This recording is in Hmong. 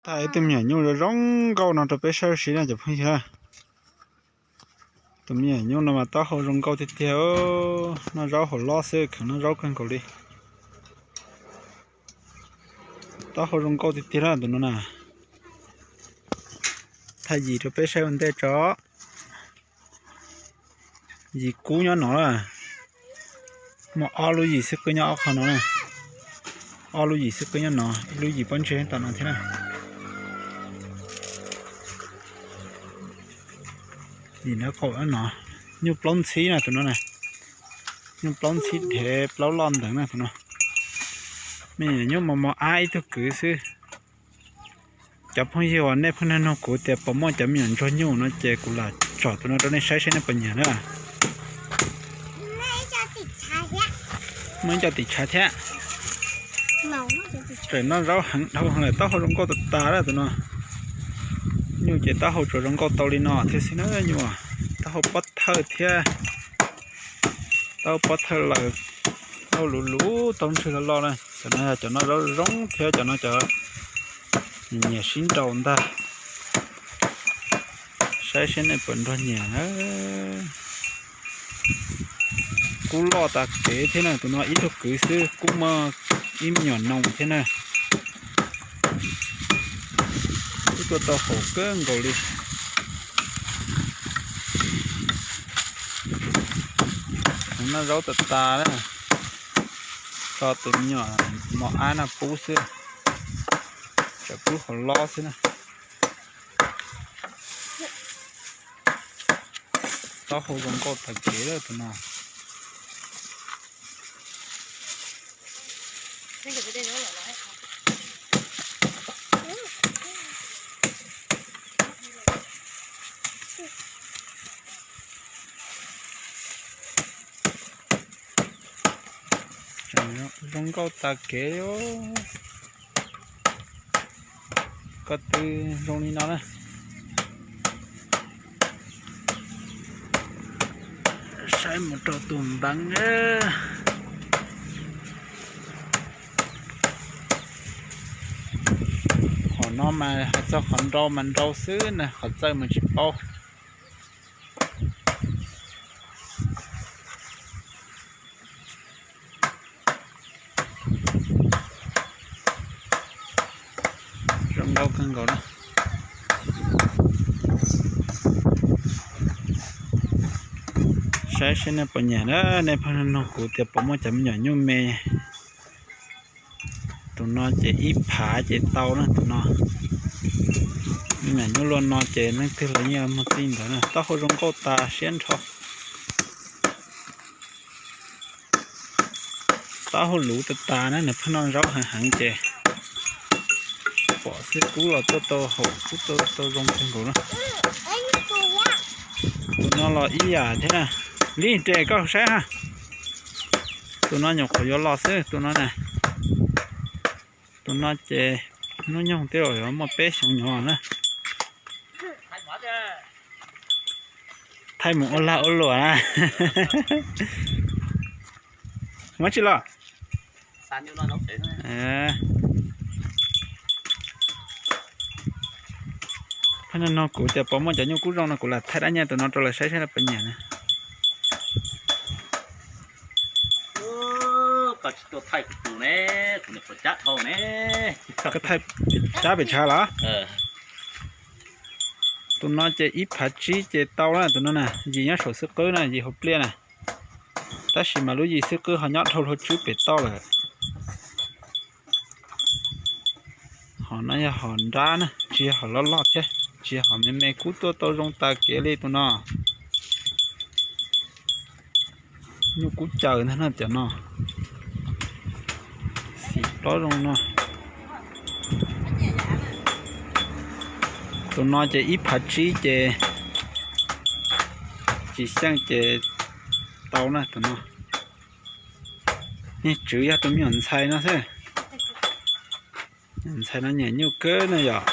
Thaij ib tug me nyuam nyuj zoo zoo nkauj no rau peb saib ua si na cov phooj ywg. Tus me nyuam nyuj no mas taub hau zoo nkauj tiag tiag, noj zaub hauv lob xwb, kheev noj zaub kawg nkaus li. Taub hau zoo nkauj tiag tiag na tus no na. Thaij yim rau peb saib ua ntej tso. Yim kub nyob no, muaj ob lub yim xwb qwb nyob ob qho no na. Ob lub yim xwb qwb nyob no, ib lub yim pob ntseg tom no thiab na. Yim nraub qaum no, nyuj plaub ntxhib na tus no na. Nyuj plaub ntxhib dhev plaub loj ntawd na tus no. Me nyuam nyuj mos mos ab ib tug kwv xwb. Cov phooj ywg uas nej pheej nug kuv tias puas muaj cov me nyuam ntsuag nyuj no ces kuv lam tsom tus no rau nej saib seb nej puas nyiam na. Muaj ib co tim tshav thiab. Tseem noj zaub heev dhau lawm, taub hau zoo nkauj tas tas na tus no. Nyuj ces taub hau tsuas zoo nkauj tau li no thiab xwb na nyuj. Taub hau pob thawj thiab. Taub hau pob thawj lawm, taub hau luv luv, taub ntswg loj loj na. Cov no yog cov noj zaub zoo thiab cov no cov nyiam sib nraus ntag. Saib seb nej puas nrog nyiam na. Kub loj tas kev thiab na, tus no ib tug kwv xwb, kub muaj ib me nyuam noos thiab na. Kub tuaj tau haum kawg nkaus li. Noj zaub tas tas na, tso tus me nyuam mos ab no pub xwb, tseem pub hauv lob xwb na. Taub hau zoo nkauj tag kev lawm tus no. Zoo nkauj tag kev. Ko tw zoo li no na. Saib mus rau tus npeev. Qhov no mas hais txog qhov nrau mas nrau xwb na, qhov txawj mas tsis paub. Zoo nkauj kawg nkaus na. Saib seb nej puas nyiam na, nej pheej nug kuv tias puas muaj cov me nyuam nyuj me. Tus no ces ib phav ces tau na tus no. Me nyuam nyuj luaj no ces leej twg los yeej muag txij ntawd na, taub hau zoo nkauj tas siab nrho. Taub hau luv tas tas na, nws pheej noj zaub heev heev ces pom xwb kub los tuaj tau haum, kub tuaj tau zoo kawg nkaus na. Tus no los ib yam thiab na. Li res koj saib ha. Tus no nyuam qhuav yuav los xwb tus no na. Tus no ces hnub nyoog twb yuav muaj peb xyoos nyuv na. Thaij mus ua lag ua luam na. Muab tsi los? Pheej nug kuv tias puas muaj cov nyuj kub zoo no, kuv lam thaij dab nyiaj tus no rau lawv saib saib lawv puas nyiam na. Koj thaij pem tshav los? Tus no ces ib phav tsib ces tau na tus no na, yim nyob saum xwb qwb na, yim hauv pliaj na. Tab sis mas lub yim xwb qwb ho nyob dhau hauv tswb pem toj lawm. Hom no yog hom nrab na, tsis yog hom loj loj thiab, tsis yog hom me me, kub tuaj tau zoo tas kev li tus no. Nyuj kub caws ntag na cov no. Xim plob zoo no. Tus no ces ib phav tsib ces tsis xyeej ces tau na tus no. Niag tswv yog tus me nyuam ntxhais no xwb. Ntxhais no nyiam nyuj kawg no yom.